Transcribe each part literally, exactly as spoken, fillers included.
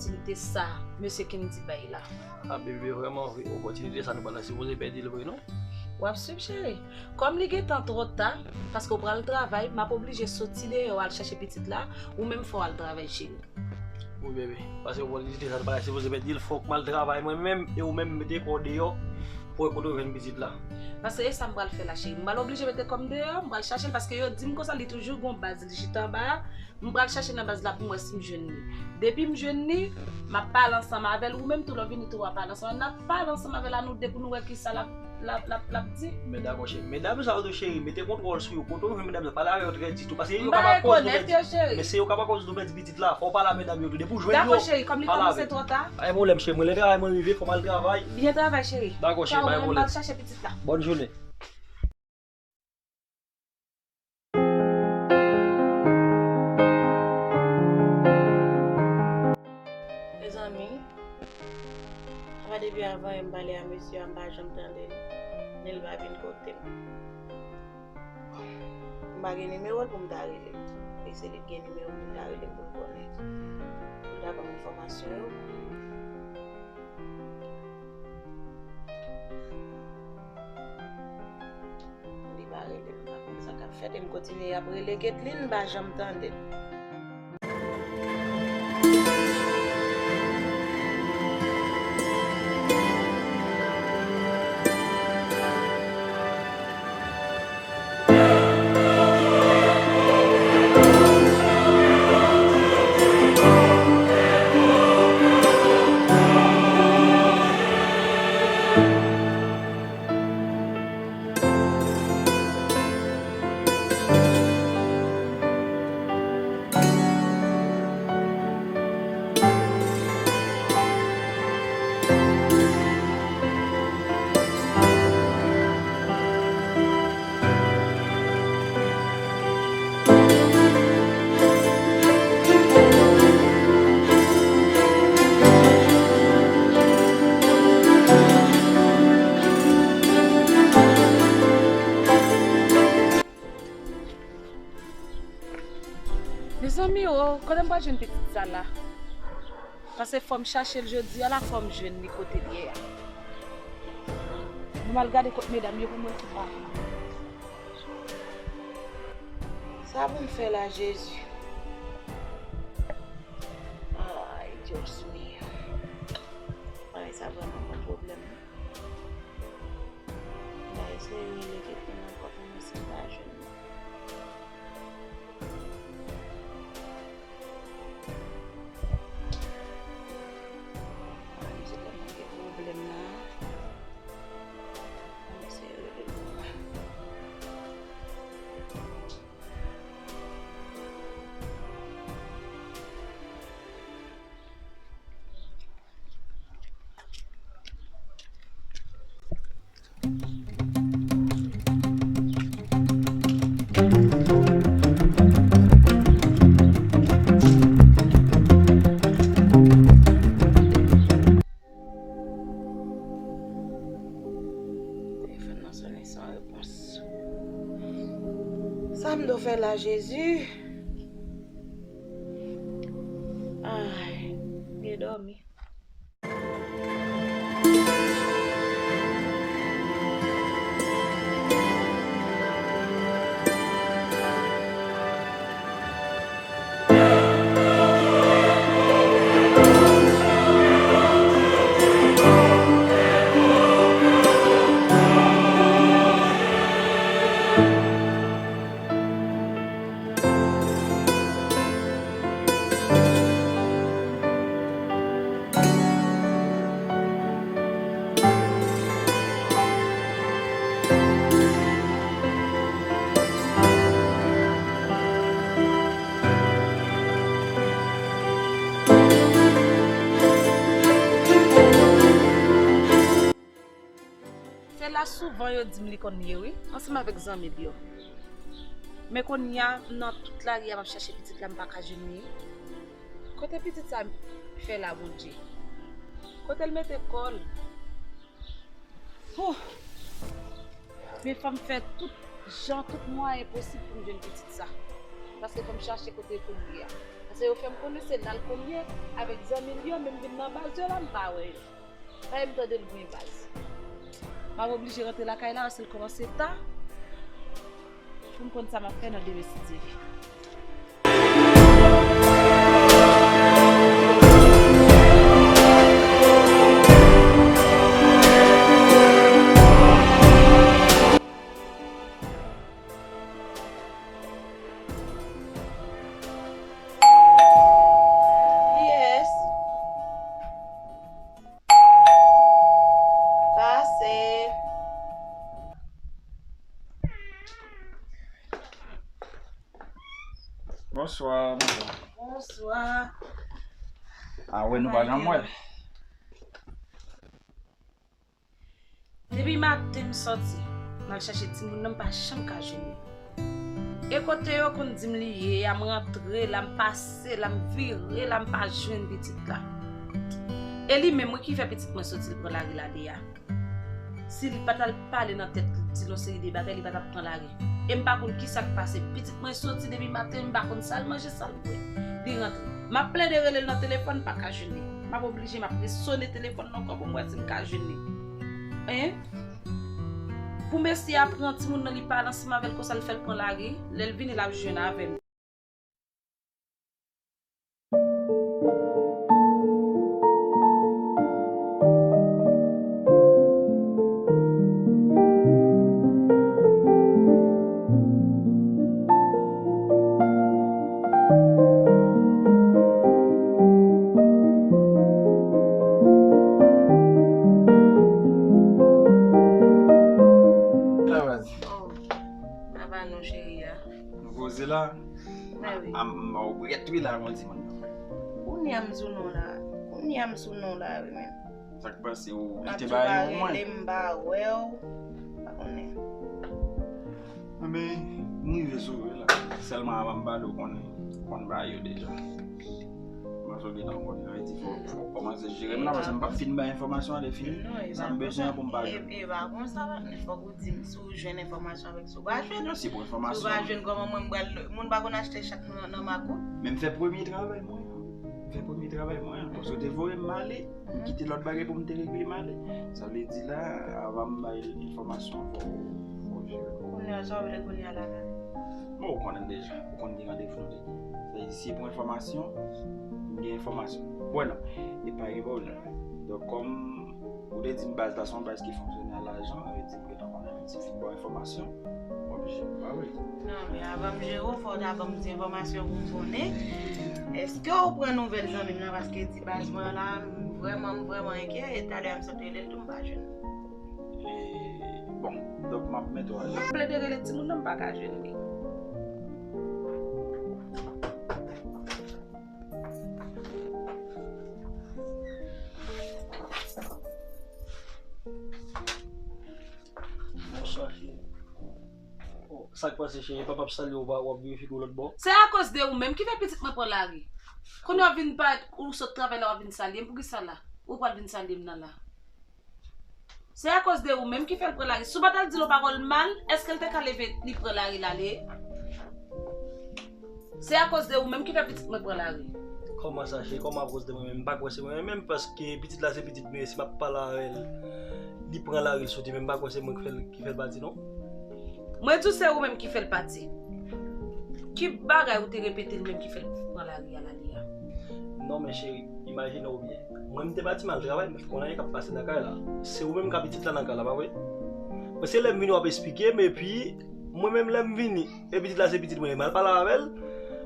opòtinite sa mesye Kendy bay la. A bebe, vrèman vre, opòtinite sa nou pa ta sipoze pèdi l vre non. W ap swiv, cheri. Kòm li gentan twò ta, paske w pral travay, m ap oblije soti deyò al chache pitit la, ou menm fò w al travay, cheri. Wi, bebe, paske opòtinite sa nou pa ta sipoze pèdi l, fòk m al travay mwen menm, e ou menm mete kò w deyò pou wè kote w jwenn pitit la. Paske e sa m pral fè la, cheri. M pral oblije mete kò m deyò, m pral chache l, paske yo di m konsa li toujou gon baz li chita anba a. M pral chache nan baz la pou m wè si m jwenn li. Depi m jwenn li, m ap pale ansanm avè l. Ou menm tou, lè w vini tou, w a pale ansanm avè l. N ap pale ansanm avè l, a nou de pou nou wè kisa l ap, l ap, l ap, l ap di. Men dakò, cheri. Medam sa yo tou, cheri, mete kontwòl sou yo. Kote w jwenn medam sa, pale avè yo trè ditou. Paske yo ka pa koz nou pèdi. Men se yo ka pa koz nou pèdi pitit la. Fò w pale a medam yo tou. Depi w jwenn yo, pale avè yo. Dakò, cheri, kòm li kòmanse twò ta. Ay, pwoblèm, cheri. Mwen, lè travay mwen rive, fò m al travay. Byen travay, cheri. Dakò, cheri, pa gen pwoblèm. Al chache pitit la. Bòn jounen. Mezanmi, apa depi avan yè m pale a mesye a, m pa janm tande l, ni l pa vin kote m. M pa gen nimewo l pou m ta rele l. E se li k gen nimewo m pou m ta rele l pou l konnen. Pou l ta ban m enfòmasyon yo. Li pa rele, m pa konn sa k ap fèt, e m kontinye ap rele Ketlin, m pa janm tande l. Mezanmi o, kote m pral jwenn pitit sa la? Paske fò m chache l jodi a la, fò m jwenn li kote l ye a. Mwen m al gade kot medam yo pou m wè si m pa jwenn li. Sa pou m fè la, Jezi? Ay, Dios mío. Bagay sa vrèman ban m pwoblèm. M ta eseye rele Ketlin ankò pou m wè si m pa jwenn li. Ay, se tèlman gen pwoblèm la. Ann eseye rele l pou mwen. Telefòn nan sonnen san repons. Sa m dwe fè la, Jezi? Ay, m gen dòmi. Se la souvan yo di m li konn ye wi, ansanm avèk zanmi l yo. Men kounye a, m nan tout lari a, m ap chache pitit la, m pa ka jwenn li. Kote pitit sa fè la, Bondye? Kote l mete kò l? Huh! Men fò m fè tout jan, tout mwayen posib pou m jwenn pitit sa. Paske fò m chache kote l ye a. Se yo fè m konnen se la l konn ye avèk zanmi l yo, men m vin nan baz yo la, m pa wè yo. Pa m tande l gen baz. M ap oblije rantre lakay la, paske l kòmanse ta. Pou m konn sa m ap fè nan demen, si Dye vle. Yes. Pase. Bonswa, madam. Bonswa. A wè, nou pa janm wè. Depi maten m sòti, m al chache timoun nan, m pa janm ka jwenn li. E kote yo konn di m li ye a, m rantre la, m pase la, m vire la, m pa jwenn pitit la. E li menm wi ki fè pitit mwen soti, l pran lari l ale a. Si li pa t al pale nan tèt li, di l yon seri de bagay, li pa t ap pran lari. E m pa konn kisa k pase. Pitit mwen soti depi maten, m pa konn sa l manje, sa l bwè. Li rantre. M ap plede rele l nan telefòn, m pa ka jwenn li. M ap oblije, m ap resone telefòn nan ankò pou m wè si m ka jwenn li. Hein? Pou mesye a pran timoun nan, li pale ansanm avè l konsa, l fè l pran lari. Lè l vini, l ap jwenn avè m. Sa va? Oh, sa va non, cheri a. Nou poze la. Mè wi. A, m ba w brèt wi la, mwen di moun nan. Kounye a m sou non la. Kounye a m sou non la wi menm. Sa k pase, ou kite bagay yo pou mwen? M pa rele, m pa wè w. Pa konnen. Anben, m rive sou ou la. Sèlman avan m pale, ou konnen, ou konn bagay yo deja. Mwen sou gen nan konnen, sa vle di fò, fò w kòmanse jere m la, paske m p ap fin bay enfòmasyon an defini. Sa m bezwen an pou m pa jere. E, e pa konsa, patnè, fòk ou di m si w jwenn enfòmasyon avèk si w pa jwenn. Non, se pou enfòmasyon. Si w pa jwenn, kòman mwen m pral, moun pa konn achte chat nan, nan makout. Men m fè premye travay mwen an. M fè premye travay mwen an. Paske w te voye m ale, m kite lòt bagay pou m te regle m ale. Sa vle di la, avan m bay enfòmasyon, fò, fò w jere. Kounye a, sa w vle kounye a la menm? Bon, ou konnen deja. Ou konn gen randevou nou te gen. Sa vle di, si e pou enfòmasyon, m gen enfòmasyon. Bon, non, e pa gen pwoblèm. Donk, kòm ou te di m baz la se yon baz ki fonksyone a lajan, sa vle di m gentan konnen, menm si m fin ba w enfòmasyon, m oblije m ba w li. Non, men avan m jere w, fò w ta ban m ti enfòmasyon pou m konnen. Èske w pran nouvèl zanmi m nan? Paske ti baz mwen an la, m vrèman, m vrèman enkyè, e talè a m sot rele l tou, m pa jwenn li. E, bon, donk m ap mete w ajoute. M plede rele timoun nan, m pa ka jwenn li. Bonswa, cheri. Oh, sa k pase, cheri? Papa ap salye w, w ap vire figi w lòt bò? Se akoz de ou menm ki fè pitit mwen pran lari. Kounye a w vin parèt, ou sot travay la, w ap vin salye m. Poukisa la? Ou pral vin salye m nan la? Se akoz de ou menm ki fè l pran lari. Si w pa t al di l yon pawòl mal, èske l te ka leve, li pran lari l ale? Se akoz de ou menm ki fè pitit mwen pran lari. Kòman sa, cheri? Kòman akoz de mwen menm? M pa kwè se mwen menm, paske pitit la se pitit nou ye. Si m ap pale avè l, li pran lari l soti, men m pa kwè se mwen ki fè l, ki fè l pati, non. Mwen di w se ou menm ki fè l pati. Ki bagay ou te repete l menm ki fè l pran lari a la li a? Non, men cheri, imajine w byen. Mwen, m te pati m al travay, m pa t konn anyen k ap pase nan kay la. Se ou menm k ap pitit la nan kay la, pa vre? Mwen, se lè m vini w ap esplike m, epi mwen menm lè m vini, e pitit la se pitit mwen, m al pale avè l,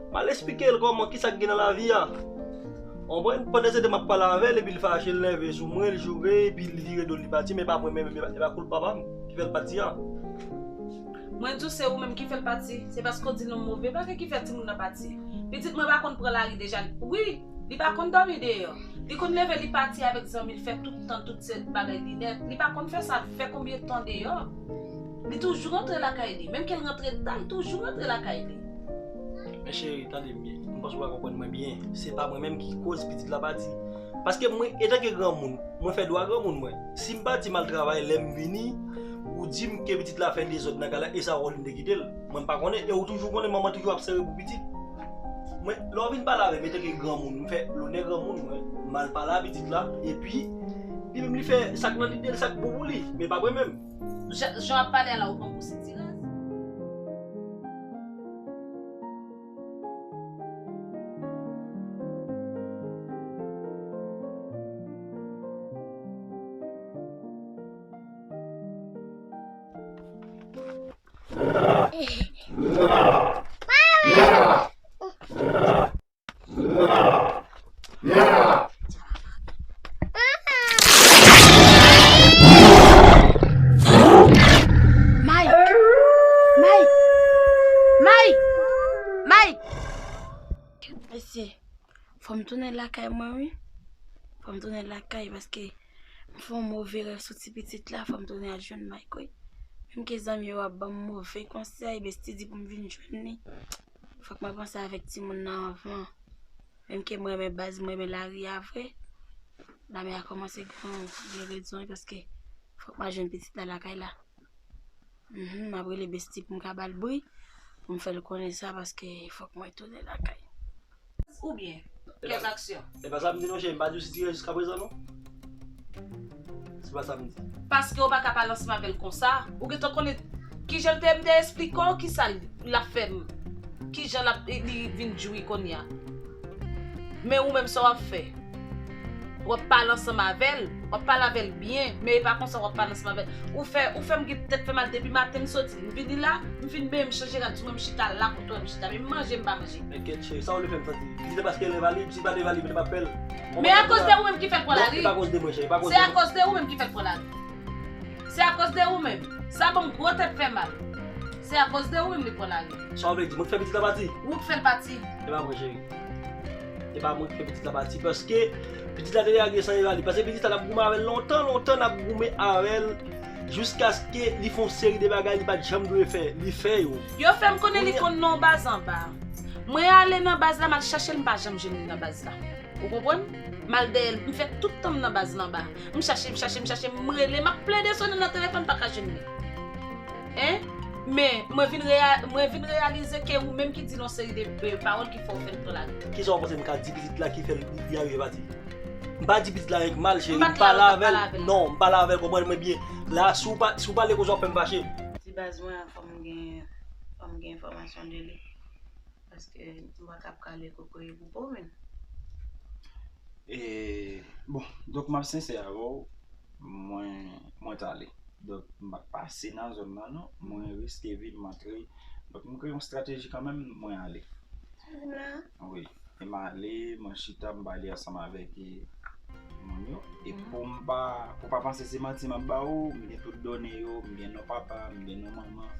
m al esplike l kòman, kisa k gen nan lavi a. Ou konprann? Pandan se tan m ap pale avè l, epi l fache, l nève sou mwen, l joure, epi l vire do l, li pati, men pa mwen menm, e pa, e pa kout papa m ki fè l pati a. Mwen di w se ou menm ki fè l pati. Se paske w di l yon move bagay ki fè timoun nan pati. Pitit mwen pa konn pran lari deja. Wi, li pa konn dòmi deyò. Li konn leve, li pati avèk zanmi l, fè tout tan, tout se bagay li nèt. Li pa konn fè sa, fè konbyen tan deyò? Li toujou rantre lakay li. Menm ke l rantre ta, li toujou rantre lakay li. Men cheri, tande m byen. M panse w pa konprann mwen byen. Se pa mwen menm ki koz pitit la pati. Paske mwen, etanke granmoun, mwen fè dwa granmoun mwen. Si m pati m al travay, lè m vini, ou di m ke pitit la fè dezòd nan kay la, e sa wè w li m te kite l. Mwen m pa konnen, e ou toujou konnen manman toujou ap sere pou pitit. Mwen, lè w vin pale avè m, etanke granmoun, m fè lonè granmoun mwen, m al pale a pitit la, epi li menm li fè sa k nan lide l, sa k bon pou li, men pa mwen menm. Jan, jan w ap pale a la, ou pran m pou sitirèz? May! May! May! May! Mesye, fò m tounen lakay mwen, wi. Fò m tounen lakay paske m fè yon move rèv sou ti pitit la, fò m tounen al jwenn Mike, wi. Menm ke zanmi yo ap ban m move konsèy, Bestie di pou m vin jwenn li. Fòk mwen panse avèk timoun nan anvan. Menm ke mwen renmen baz, mwen renmen lari a vre. Lame a kòmanse gen, gen rezon, wi, paske fòk mwen al jwenn pitit la lakay la. Mhm, m ap rele Bestie pou m ka ba l bri, pou m fè l konnen sa, paske fòk mwen tounen lakay. Oubyen, kèk aksyon. E pa sa m di non, cheri, m pa di w sitirèz jiskaprezan non. Se pa sa m di. Paske w pa ka pale ansanm avè l konsa, ou gentan konnen kijan l te, m te esplike w kisa l ap fè m, kijan l ap, li vin jwi kounye a. Men ou menm sa w ap fè? W ap pale ansanm avè l, w ap pale avè l byen, men e pa konsa w ap pale ansanm avè l. Ou fè, ou fè m gen tèt fè mal depi maten m soti. M vini la, m fin benyen, m chanje rad sou mwen, m chita la kote w wè m chita. Men m manje, m pa manje. Enkyèt cheri, sa w vle fè m santi? Pitit la paske l envalid, si l pa t envalid, pitit m ap fè l. Men akoz de ou menm ki fè l pran lari. Non, se pa akoz de mwen, cheri, se pa akoz de mwen. Se akoz de ou menm ki fè l pran lari. Se akoz de ou menm. Sa ban m gwo tèt fè mal. Se akoz de ou menm li pran lari. Sa w vle di, mwen k fè pitit la pati? Ou k fè l pati. E pa mwen, cheri. E pa mwen k fè pitit la pati, paske pitit la te lage san envalid. Paske pitit la, n ap goumen avè l lontan, lontan, n ap goumen avè l, jiskaske li fè yon seri de bagay li pa t janm dwe fè. Li fè yo. Yo fè m konnen li konn nan yon baz anba. Mwen ale nan baz la, m al chache l, m pa janm jwenn li nan baz la. Ou konprann? M al dèyè l, m fè tout tan m nan baz la anba. M chache, m chache, m chache, m rele, m ap plede sonnen nan telefòn, m pa ka jwenn li. Hein? Men, mwen vin reya-, mwen vin reyalize ke ou menm ki di l yon seri de, de pawòl ki fè w fè l pran lari. Kisa w panse m ka di pitit la ki fè l, li arive pati? M pa di pitit la anyen k mal, cheri. M pale avè l. Non, m pale avè l, konprann mwen byen. La, si w pa, si w pale konsa, w ap fè m fache. Ti baz mwen an, fò m gen, fò m gen enfòmasyon de li. Paske m pa t ap kale kokoye pou po menm. E, bon, donk m ap sensè avè w, mwen, mwen t ale. Donk, m pa t pase nan zòn nan, non. Mwen riske vi m, m antre. Donk, m kreye yon estrateji kanmenm, mwen ale. Ou vin la? Wi. E m ale, mwen chita, m pale ansanm avèk, e, moun yo. E pou m pa, pou w pa panse se manti m ap ba ou, m gen tout done yo, m gen non papa, m gen non manman.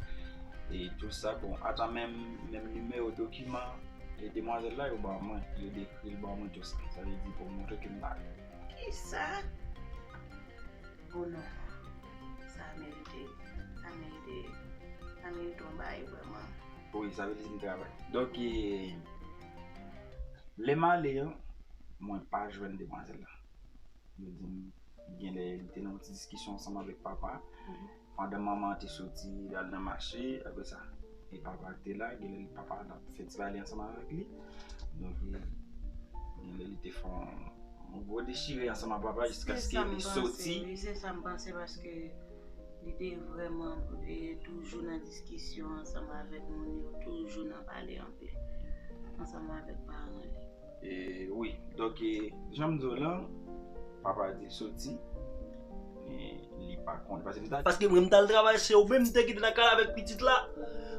E tou sa, bon, ata menm, menm nimewo dokiman, e demwazèl la, yo ban mwen, yo dekri l ban mwen tou sa. Sa vle di pou montre ke m pa. Kisa? Gwo non. Sa merite, sa merite, sa merite yon bagay vrèman. Wi, sa vle di m travay. Donk, e, lè m ale an, mwen pa jwenn demwazèl la. Yo di m, genlè li te nan yon ti diskisyon ansanm avèk papa. Mhm. Pandan manman an te soti, l al nan mache, apre sa, e papa te la, genlè li papa t ap fè ti pale ansanm avèk li. Donk, e, genlè li te fè yon, yon gwo dechire ansanm ak papa jiskaske li soti. Wi, se sa m panse, paske li te vrèman, e, toujou nan diskisyon ansanm avèk moun yo, toujou nan pale anpil ansanm avèk paran li. E, wi. Donk, e, jan m di w lan, papa di l soti. E, li pa konn. Paske li ta... Paske mwen, m t al travay, se ou menm m te kite nan kay la avèk pitit la.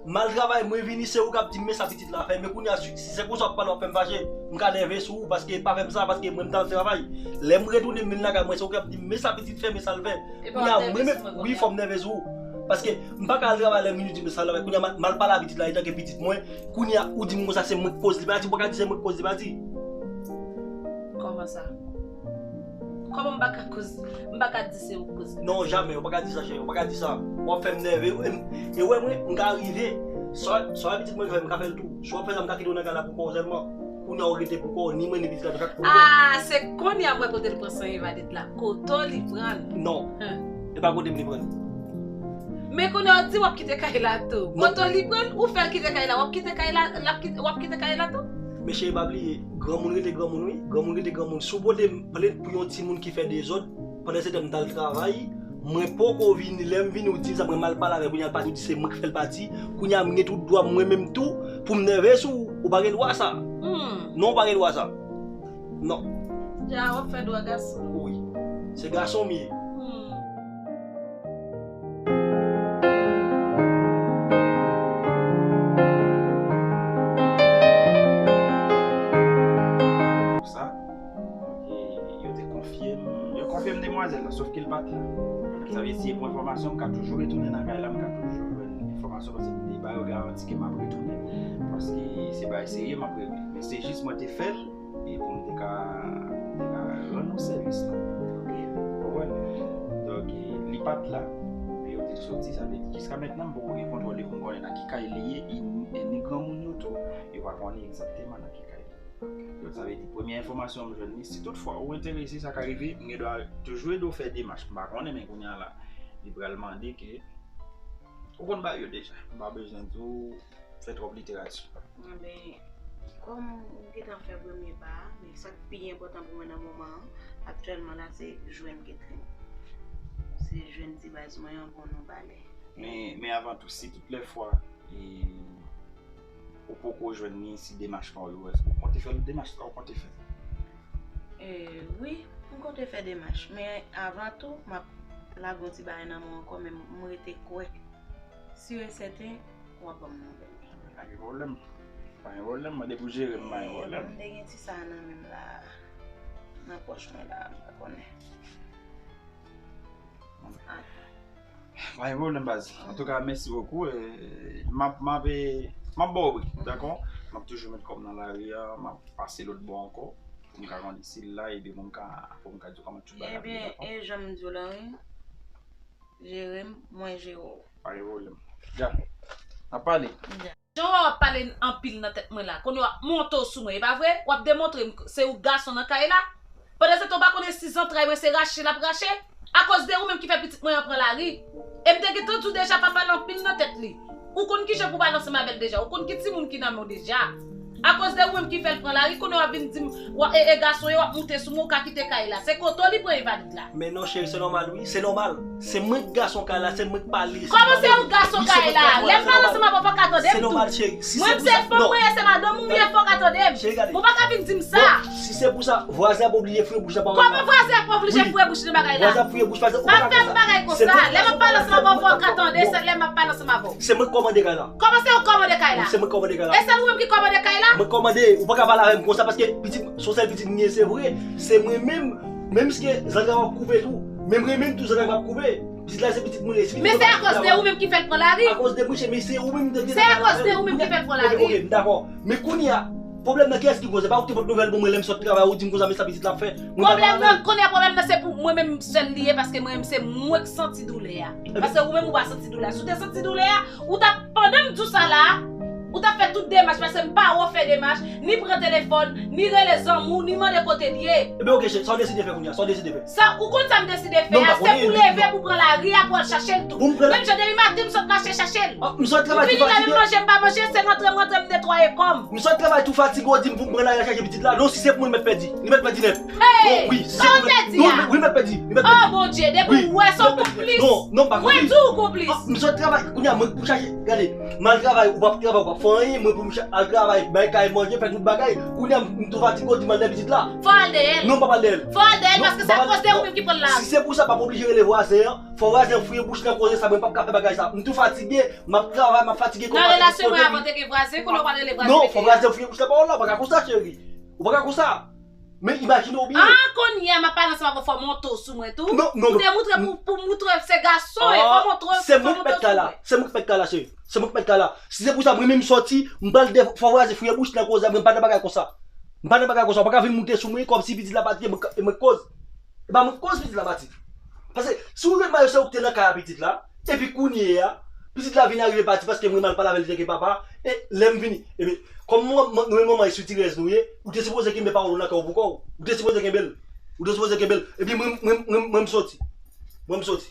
M al travay, mwen vini, se ou k ap di m, men sa pitit la fè. Men kounye a, si, si se konsa w ap pale, w ap fè m fache. M ka nève sou ou, paske pa fè m sa, paske mwen, m t al travay. Lè m retounen, m vin lakay mwen, se ou k ap di m, men sa pitit fè, men sa l fè. Kounye a, mwen menm, wi, fò m nève sou ou. Paske m pa ka al travay lè m vini di m sa l travay. Kounye a, m al, m al pale a pitit la, etanke pitit mwen. Kounye a, ou di m konsa, se mwen k koz li pati. Ou pa ka di se mwen k koz li pati. Kòman sa? Kòman m pa ka koz, m pa ka di se ou k koz li pati? Non, jamè, ou pa ka di sa, cheri. Ou pa ka di sa. W ap fè m nève. E, e wè mwen, m ka rive. Sa, sa pitit mwen fè, m ka fè l tou. Si w ap fè sa, m ka kite w nan kay la pou kò w sèlman. Kounye a ou rete pou kò w, ni mwen, ni pitit la, nou chak pou nou. Ah, se kounye a m wè kote l pran san envalid la. Kote w li pran l? Non. Hum. E pa kote m li pran l. Men kounye a w di w ap kite kay la tou. Non. Kote w li pran l, ou fè l kite kay la, w ap kite kay la, l ap kite, w ap kite kay la tou? Mesye, pa bliye, granmoun rete granmoun, wi. Granmoun rete granmoun. Si w pote m plent pou yon timoun ki fè dezòd, pandan se tan m t al travay, mwen poko vini, lè m vini, ou di m sa, mwen m al pale avè l, kounye a l pati, ou di se mwen k fè l pati, kounye a m gen tout dwa mwen menm tou pou m nève sou ou, ou pa gen dwa sa. Hmm. Non, ou pa gen dwa sa. Non. Dja w ap fè dwa gason. Wi. Se gason m ye. Hmm. Sa, e, yo te konfye m, yo konfye m demwazèl la, sòf ke l pa t la. Sa vle di, pou enfòmasyon, m ka toujou retounen nan kay la, m ka toujou jwenn enfòmasyon, paske m te ba yo garanti ke m ap retounen. Paske se bagay serye m ap regle. Men se jis mwen te fè l, e pou m te ka, te ka rann nou sèvis la. Ou konprann? Donk, e, li pa t la, men yo te soti, sa vle di, jiska mentnan, m poko gen kontwòl li pou m konnen nan ki kay li ye, e, e ni granmoun yo tou, yo pa konnen egzakteman nan ki kay li ye. Donk, sa vle di, premye enfòmasyon m jwenn li, si toutfwa ou enterese, sa ka rive, m gen dwa toujou ede w fè demach. M pa konnen, men kounye a la, li pral mande ke ou konn bagay yo deja. M pa bezwen di w fè twòp literati. Enben, kòm m gentan fè premye pa a, men sa k pi enpòtan pou mwen nan moman an, aktyèlman la, se jwenn Catherine. Se jwenn ti baz mwen an pou nou pale. Men, men avan tou, si tout lè fwa, e, ou poko jwenn li, si demach pa w yo, èske ou konte fè lòt demach sa ou konte fè? E, wi, m konte fè demach, men avan tou, m ap lage yon ti bagay nan men w ankò, men m rete kwè. Si w e sèten, w ap ban m nouvèl. Pa gen pwoblèm. Pa gen pwoblèm, mande pou jere m, pa gen pwoblèm. M te gen ti sa nan men m la, nan pòch mwen la, m pa konnen. Ah. Pa gen pwoblèm, baz. Antouka, mèsi bokou. E, m ap, m ap, e, m ap ba w wi, dakò? M ap toujou met kò m nan lari a, m ap pase lòt bò ankò, pou m ka konnen si l la, epi pou m ka, pou m ka di w kòman tout bagay ap ye, dakò? Ebyen, e jan m di w la, wi. Jere m, mwen jere w. Pa gen pwoblèm. Dja. N ap pale. Dja. Jan w wè w ap pale anpil nan tèt mwen la, kounye a w ap monte w sou mwen, e pa vre? W ap demontre m se ou gason nan kay la. Pandan se tan w pa konnen si zantray mwen se rache l ap rache. Akoz de ou menm ki fè pitit mwen an pran lari. E m te gentan di w deja pa pale anpil nan tèt li. Ou konn kijan pou w pale ansanm avè l deja. Ou konn ki timoun ki nan men w deja. Akoz de ou menm ki fè l pran lari, kounye a w ap vin di m, w a, e, e gason ye, w ap moute sou mwen, ou ka kite kay la. Se kote w li pran envalid la. Men non, cheri, se nòmal, wi, se nòmal. Se mwen k gason kay la, se mwen k pale. Kòman se ou gason kay la? Lè m pale ansanm avè w, fò w ka tande m tou. Se nòmal, cheri. Mwen se fanm mwen ye, se madanm ou m ye, fò w ka tande m. Cheri, gade. Ou pa ka vin di m sa. Bon, si se pou sa, vwazen ap oblije foure bouch nan pawòl la. Kòman vwazen ap oblije foure bouch nan bagay la? Vwazen ap foure bouch, paske ou pa ka fè m bagay konsa. Lè m ap pale ansanm avè w, fò w ka tande, se lè m ap pale ansanm avè w. Se mwen k kòmande kay la. Kòman se ou k kòmande kay la? Se mwen k kòmande kay la. E se ou menm ki kòmande kay la? Mwen kòmande, ou pa ka pale avè m konsa, paske pitit, se yon sèl pitit m gen, se vre. Se mwen menm, menm si zantray m ap koupe tou, men mwen menm tou zantray m ap koupe. Pitit la se pitit mwen ye, se pitit mwen. Men se akoz de ou menm ki fè l pran lari. Akoz de mwen, men se ou menm ki fè l pran lari. Ok, ok, m dakò. Men kounye a, pwoblèm nan, kiyès ki koze? Pa ou ki te pot nouvèl pou mwen lè m sot travay, ou di m konsa, men sa pitit la ap fè. Pwoblèm nan, kounye a pwoblèm nan se pou mwen menm sèl li ye, paske mwen menm se mwen k santi doulè a. Paske ou menm ou pa santi doulè a. Si w te santi doulè a, ou t ap, pandan m di w sa la, ou t ap fè tout demach, paske m pa wè w fè demach, ni pran telefòn, ni rele zanmi w, ni mande kote l ye. Ebyen, ok, cheri, sa w deside fè kounye a? Sa w deside fè? Sa, ou konn sa m deside fè a, se pou leve, pou pran lari a, pou al chache l tou. Menm jan depi maten m sot mache chache l. M sot travay tou fatige. M vini la, menm manje m pa manje, se rantre m rantre m netwaye kò m. M sot travay tou fatige, ou di m pou m pran lari al chache pitit la. Non, si se pou mwen, li mèt pèdi. Li mèt pèdi nèt. Hey! Wi, si se pou mwen. Sa w te di a? Non, wi, li mèt pèdi. Li mèt pèdi. Oh, Bondye, depi ou wè sa w konplis. Non, non, m pa konplis. Mwen di w konplis. M sot travay, kounye a, mwen pou m chache, gade, m al travay, ou p ap travay, ou p ap fè anyen, mwen pou m al travay, bay kay manje, fè tout bagay. Kounye a, m tou fatige, ou di m al dèyè pitit la. Fò w al dèyè l. Non, m p ap al dèyè l. Fò w al dèyè l, paske se akoz de ou menm ki pran lari. Si se pou sa, m p ap oblije rele vwazen an. Fò vwazen fouye bouch nan koze sa, mwen p ap ka fè bagay sa. M tou fatige, m ap travay, m ap fatige. Nan relasyon mwen, avan te gen vwazen, kounye a w pa rele vwazen. Non, fò vwazen fouye bouch nan pawòl la, ou pa ka konsa, cheri. Ou pa ka konsa. Men imajine w byen. Ah, kounye a, m ap pale ansanm avè w, fò w monte w sou mwen tou. Non, non, non. Pou demontre, pou, pou moutre se gason, e fò w montre, fò w monte w sou mwen. Se mwen k mèt kay la. Se mwen k mèt kay la, cheri. Se mwen k mèt kay la. Si se pou sa, mwen menm soti, m pral de, fò vwazen fouye bouch nan koze a, mwen pa nan bagay konsa. M pa nan bagay konsa, ou pa ka vin moute sou mwen kòmsi pitit la pati, e mwen, e mwen k koz. E pa mwen k koz pitit la pati. Paske si w remake se ou ki te nan kay a pitit la, epi kounye a, pitit la vin arive pati paske mwen m al pale avè l, li te gen papa, e lè m vini, epi, kòm mwen, mwen, nou menm manman e sitirèz nou ye, ou te sipoze kenbe pawòl ou nan kè w pou kò w. Ou te sipoze kenbe l. Ou te sipoze kenbe l. Epi mwen, mwen, mwen, mwen m soti. Mwen m soti.